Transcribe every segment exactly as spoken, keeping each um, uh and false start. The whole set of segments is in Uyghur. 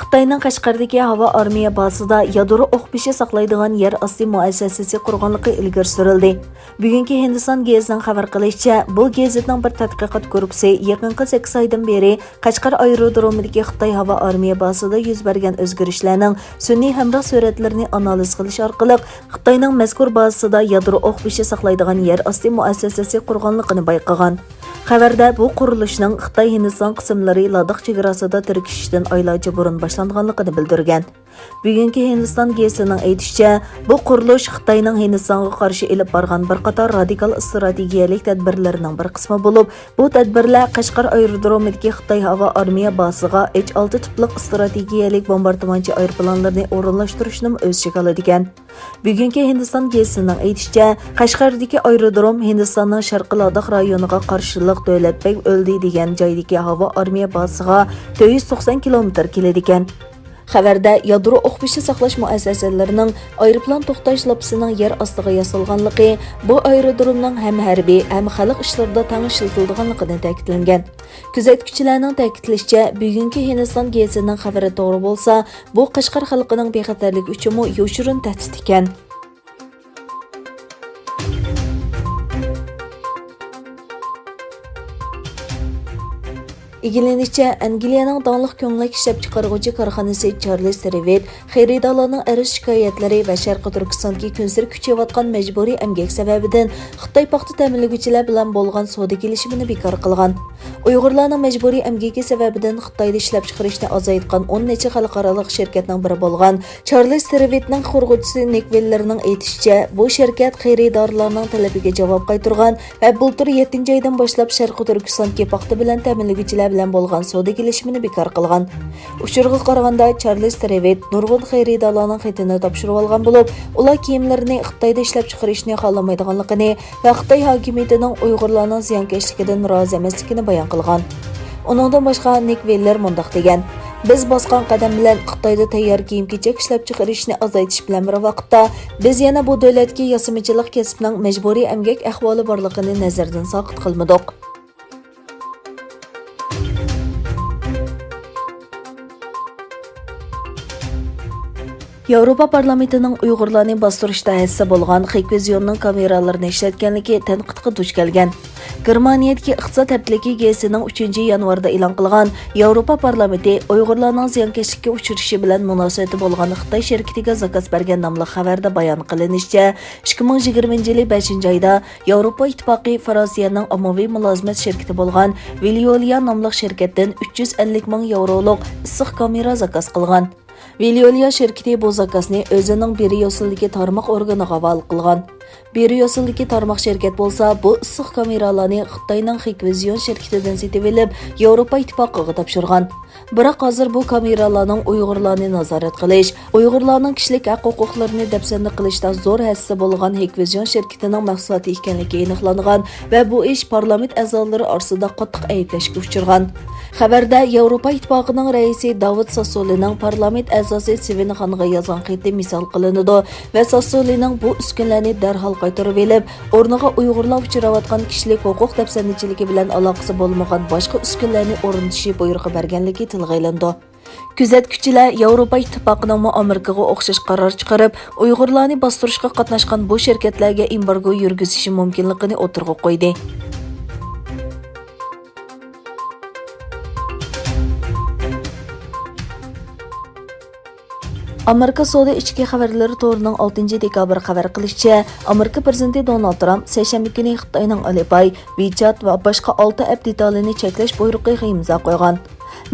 خىتاينىڭ قەشقەردىكى ھاۋا ئارمىيە بازىسىدا يادرو ئوقبېشى ساقلايدىغان يەر ئاستى مۇئەسسەسىسى قۇرغانلىقى ئىلگىرى سۈرۈلدى. بۈگۈنكى ھىندىستان گېزىتىنىڭ خەۋەر قىلىشىچە، بۇ گېزىتنىڭ بىر تەتقىقات گۇرۇپپىسى يېقىنقى سەككىز ئايدىن بېرى قەشقەر ئايرودرومىدىكى خىتاي ھاۋا ئارمىيە بازىسىدا يۈز بەرگەن ئۆزگىرىشلەرنىڭ سۈنئىي ھەمراھ سۈرەتلىرىنى ئانالىز قىلىش ئارقىلىق، خىتاينىڭ مەزكۇر بازىسىدا يادرو ئوقبېشى ساقلايدىغان يەر ئاستى مۇئەسسەسىسى قۇرغانلىقىنى بايقىغان. خەۋەردە بۇ قۇرۇلۇشنىڭ خىتاي ھىندىستان قىسىملىرى لاداخ چېگراسىدا تىركىشىشتىن ئايلارچە بۇرۇن باشلانغانلىقىنى بىلدۈرگەن. بۈگۈنكى ھىندىستان گېزىتىنىڭ ئېيتىشىچە، بۇ قۇرۇلۇش خىتاينىڭ ھىندىستانغا قارشى ئېلىپ بارغان بىر قاتار رادىكال ئىستراتېگىيەلىك تەدبىرلىرىنىڭ بىر قىسمى بولۇپ، بۇ تەدبىرلەر قەشقەر ئايرودرومىدىكى خىتاي ھاۋا ئارمىيە بازىسىغا ئېچ ئالتە تىپلىق ئىستراتېگىيەلىك بومباردىمانچى ئايروپىلانلىرىنى ئورۇنلاشتۇرۇشنىمۇ ئۆز ئىچىگە ئالىدىكەن. بۈگۈنكى ھىندىستان گېزىتىنىڭ ئېيتىشىچە، قەشقەردىكى ئايرودروم ھىندىستاننىڭ شەرقىي لاداخ رايونىغا قارشىلىق دۆلەت بەگ ئۆلدى دېگەن جايدىكى ھاۋا ئارمىيە بازىسىغا تۆت يۈز توقسان كىلومېتىر كېلىدىكەن. خەۋەردە يادرو ئوقبېشى ساقلاش مۇئەسسەسەلىرىنىڭ ئايروپىلان توختاش لاپىسىنىڭ يەر ئاستىغا ياسالغانلىقى، بۇ ئايرودرومنىڭ ھەم ھەربىي، ھەم خەلق ئىشلىرىدا تەڭ ئىشلىتىلىدىغانلىقىنى تەكىتلەنگەن. كۆزەتكۈچىلەرنىڭ تەكىتلىشىچە، بۈگۈنكى ھىندىستان گېزىتىنىڭ خەۋىرى توغرا بولسا، بۇ قەشقەر خەلقىنىڭ بىخەتەرلىكى ئۈچۈنمۇ يوشۇرۇن تەھدىت ئىكەن. ئىگىلىنىشىچە، ئەنگلىيەنىڭ داڭلىق كۆڭلەك ئىشلەپچىقارغۇچى كارخانىسى چارلىز ترېۋىت خېرىدارلارنىڭ ئەرز-شىكايەتلىرى ۋە شەرقىي تۈركىستاندىكى كۈنسېرى كۈچىيىۋاتقان مەجبۇرىي ئەمگەك سەۋەبىدىن خىتاي پاختا تەمىنلىگۈچىلەر بىلەن بولغان سودا كېلىشىمىنى بىكار قىلغان. ئۇيغۇرلارنىڭ مەجبۇرىي ئەمگىكى سەۋەبىدىن خىتايدا ئىشلەپچىقىرىشنى ئازايتقان ئون نەچچە خەلقئارالىق شىركەتنىڭ بىرى بولغان چارلىز ترېۋىتنىڭ قۇرغۇچىسى نىك ۋېللېرنىڭ ئېيتىشىچە، بۇ شىركەت خېرىدارلارنىڭ تەلىپىگە جاۋاب قايتۇرغان ۋە بۇلتۇر يەتتىنچى ئايدىن باشلاپ شەرقىي تۈركىستاندىكى پاختا بىلەن تەمىنلىگۈچىلەر بىلەن بولغان سودا كېلىشىمىنى بىكار قىلغان. ئۇچۇرغا قارىغاندا، چارلىز ترېۋىت نۇرغۇن خېرىدارلارنىڭ خېتىنى تاپشۇرۇۋالغان بولۇپ، ئۇلار كىيىملىرىنى خىتايدا ئىشلەپچىقىرىشنى خالىمايدىغانلىقىنى ۋە خىتاي ھاكىمىيىتىنىڭ ئۇيغۇرلارنىڭ زىيانكەشلىكىدىن رازى ئەمەسلىكىنى بايان قىلغان. ئۇنىڭدىن باشقا، نىك ۋېللېر مۇنداق دېگەن: «بىز باسقان قەدەم بىلەن خىتايدا تەييار كىيىم-كېچەك ئىشلەپچىقىرىشنى ئازايتىش بىلەن بىر ۋاقىتتا، بىز يەنە بۇ دۆلەتتىكى ياسىمىچىلىق كەسپىنىڭ مەجبۇرىي ئەمگەك ئەھۋالى بارلىقىنى نەزەردىن ساقىت قىلمىدۇق.» ياۋروپا پارلامېنتىنىڭ ئۇيغۇرلارنى باستۇرۇشتا ھەسسە بولغان خىكۋىزيوننىڭ كامېرالىرىنى ئىشلەتكەنلىكى تەنقىدقا دۇچ كەلگەن. گېرمانىيەدىكى ئىقتىساد ھەپتىلىكى گېزىتىنىڭ ئۈچىنچى يانۋاردا ئېلان قىلغان ياۋروپا پارلامېنتى ئۇيغۇرلارنىڭ زىيانكەشلىككە ئۇچرىشىشى بىلەن مۇناسىۋىتى بولغان خىتاي شىركىتىگە زاكاز بەرگەن ناملىق خەۋەردە بايان قىلىنىشىچە، ئىككى مىڭ يىگىرمىنچى يىلى بەشىنچى ئايدا ياۋروپا ئىتتىپاقى فرانسىيەنىڭ ئاممىۋى مۇلازىمەت شىركىتى بولغان ۋېليولىيا ناملىق شىركەتتىن ئۈچ يۈز ئەللىك مىڭ ياۋرولۇق ئىسسىق كامېرا زاكاز قىلغان. ۋېليولىيا شىركىتى بۇ زاكازنى ئۆزىنىڭ بىريۇسسېلدىكى تارماق ئورگىنىغا ھاۋالە قىلغان. بىريۇسسېلدىكى تارماق شىركەت بولسا بۇ ئىسسىق كامېرالارنى خىتاينىڭ خىكۋىزيون شىركىتىدىن سېتىۋېلىپ، ياۋروپا ئىتتىپاقىغا تاپشۇرغان. بىراق ھازىر بۇ كامېرالارنىڭ ئۇيغۇرلارنى نازارەت قىلىش، ئۇيغۇرلارنىڭ كىشىلىك ھەق-ھوقۇقلىرىنى دەپسەندە قىلىشتا زور ھەسسىسى بولغان خىكۋىزيون شىركىتىنىڭ مەھسۇلاتى ئىكەنلىكى ئېنىقلانغان ۋە بۇ ئىش پارلامېنت ئەزالىرى ئارىسىدا قاتتىق ئەيىبلەشكە ئۇچرىغان. خەۋەردە ياۋروپا ئىتتىپاقىنىڭ رەئىسى داۋىد ساسسولىنىڭ پارلامېنت ئەزاسى سىۋېن خانغا يازغان خېتى مىسال قىلىنىدۇ ۋە ساسسولىنىڭ بۇ ئۈسكۈنىلەرنى دەرھال قايتۇرۇۋېلىپ، ئورنىغا ئۇيغۇرلار ئۇچراۋاتقان كىشىلىك ھوقۇق دەپسەندىچىلىكى بىلەن ئالاقىسى بولمىغان باشقا ئۈسكۈنىلەرنى ئورنىتىشى بۇيرۇقى بەرگەنلىكى تىلغا ئېلىنىدۇ. كۆزەتكۈچىلەر ياۋروپا ئىتتىپاقىنىڭمۇ ئامېرىكىغا ئوخشاش قارار چىقىرىپ، ئۇيغۇرلارنى باستۇرۇشقا قاتناشقان بۇ شىركەتلەرگە ئېمبارگو يۈرگۈزۈشى مۇمكىنلىقىنى ئوتتۇرىغا قويدى. ئامېرىكا سودا ئىچكى خەۋەرلىرى تورىنىڭ ئالتىنچى دېكابىر خەۋەر قىلىشىچە، ئامېرىكا پىرېزىدېنتى دونالد ترامپ سەيشەنبە كۈنى خىتاينىڭ ئالىپاي، ۋىچات ۋە باشقا ئالتە ئەپ دېتالىنى چەكلەش بۇيرۇقىغا ئىمزا قويغان.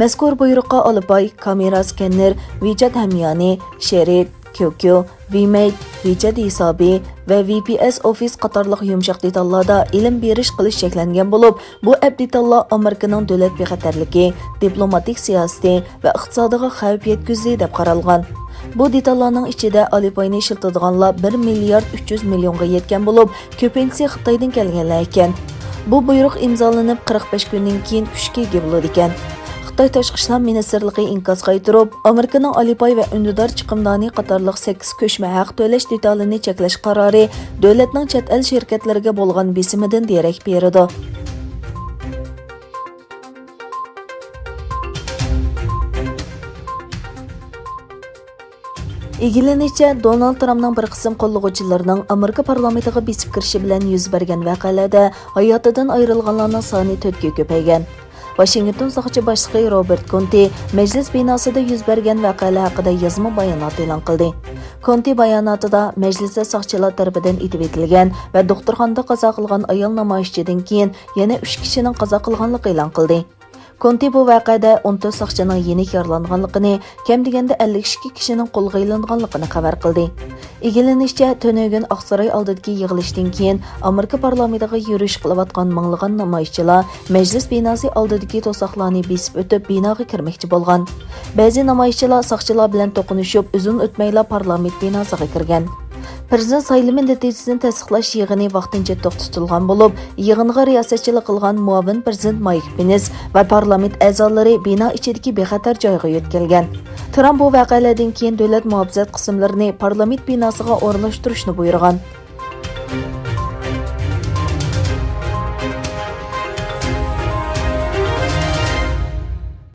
مەزكۇر بۇيرۇققا ئالىپاي، كامېرا سكەننېر، ۋىچات ھەميانى، شېرىت، كيۇكيۇ، ۋىمەيت، ۋىچات ھېسابى ۋە ۋى پى ئېس ئوفىس قاتارلىق يۇمشاق دېتاللاردا ئېلىم بېرىش قىلىش چەكلەنگەن بولۇپ، بۇ ئەپ دېتاللار ئامېرىكىنىڭ دۆلەت بىخەتەرلىكى، دىپلوماتىك سىياسىتى ۋە ئىقتىسادىغا خەۋپ يەتكۈزدى، دەپ قارالغان. بۇ دېتاللارنىڭ ئىچىدە ئالىپاينى ئىشلىتىدىغانلار بىر مىليارد ئۈچ يۈز مىليونغا يەتكەن بولۇپ، كۆپىنچىسى خىتايدىن كەلگەنلەر ئىكەن. بۇ بۇيرۇق ئىمزالىنىپ قىرىق بەش كۈندىن كېيىن كۈچكە ئىگە بولىدىكەن. خىتاي تاشقى ئىشلار مىنىستىرلىقى ئىنكاس قايتۇرۇپ، ئامېرىكىنىڭ ئالىپاي ۋە ئۈندىدار چىقىمدانى قاتارلىق سەككىز كۆچمە ھەق تۆلەش دېتالىنى چەكلەش قارارى دۆلەتنىڭ چەت ئەل شىركەتلىرىگە بولغان بېسىمىدىن دېرەك بېرىدۇ. ئىگىلىنىشىچە، دونالد ترامپنىڭ بىر قىسىم قوللىغۇچىلىرىنىڭ ئامېرىكا پارلامېنتىغا بېسىپ كىرىشى بىلەن يۈز بەرگەن ۋەقەلەردە ھاياتىدىن ئايرىلغانلارنىڭ سانى تۆتكە كۆپەيگەن. ۋاشىنگتون ساقچى باشلىقى روبېرت كونتى مەجلىس بىناسىدا يۈز بەرگەن ۋەقەلەر ھەققىدە يازما بايانات ئېلان قىلدى. كونتى باياناتىدا مەجلىستە ساقچىلار تەرىپىدىن ئېتىۋېتىلگەن ۋە دوختۇرخانىدا قازا قىلغان ئايال نامايىشچىدىن كېيىن يەنە ئۈچ كىشىنىڭ قازا قىلغانلىقى ئېلان قىلدى. كونتى بۇ ۋەقەدە ئون تۆت ساقچىنىڭ يېنىك يارىلانغانلىقىنى، كەم دېگەندە ئەللىك ئىككى كىشىنىڭ قولغا ئېلىنغانلىقىنى خەۋەر قىلدى. ئىگىلىنىشىچە، تۈنۈگۈن ئاقساراي ئالدىدىكى يىغىلىشتىن كېيىن ئامېرىكا پارلامېنتىغا يۈرۈش قىلىۋاتقان مىڭلىغان نامايىشچىلار مەجلىس بىناسى ئالدىدىكى توساقلارنى بېسىپ ئۆتۈپ، بىناغا كىرمەكچى بولغان. بەزى نامايىشچىلار ساقچىلار بىلەن توقۇنۇشۇپ، ئۇزۇن ئۆتمەيلا پارلامېنت بىناسىغا كىرگەن. پىرېزىدېنت سايلىمى نەتىجىسىنى تەستىقلاش يىغىنى ۋاقتىنچە توختىتىلغان بولۇپ، يىغىنغا رىياسەتچىلىك قىلغان مۇئاۋىن پىرېزىدېنت مايك پېنس ۋە پارلامېنت ئەزالىرى بىنا ئىچىدىكى بىخەتەر جايغا يۆتكەلگەن. ترامپ بۇ ۋەقەلەردىن كېيىن دۆلەت مۇھاپىزەت قىسىملىرىنى پارلامېنت بىناسىغا ئورۇنلاشتۇرۇشنى بۇيرۇغان.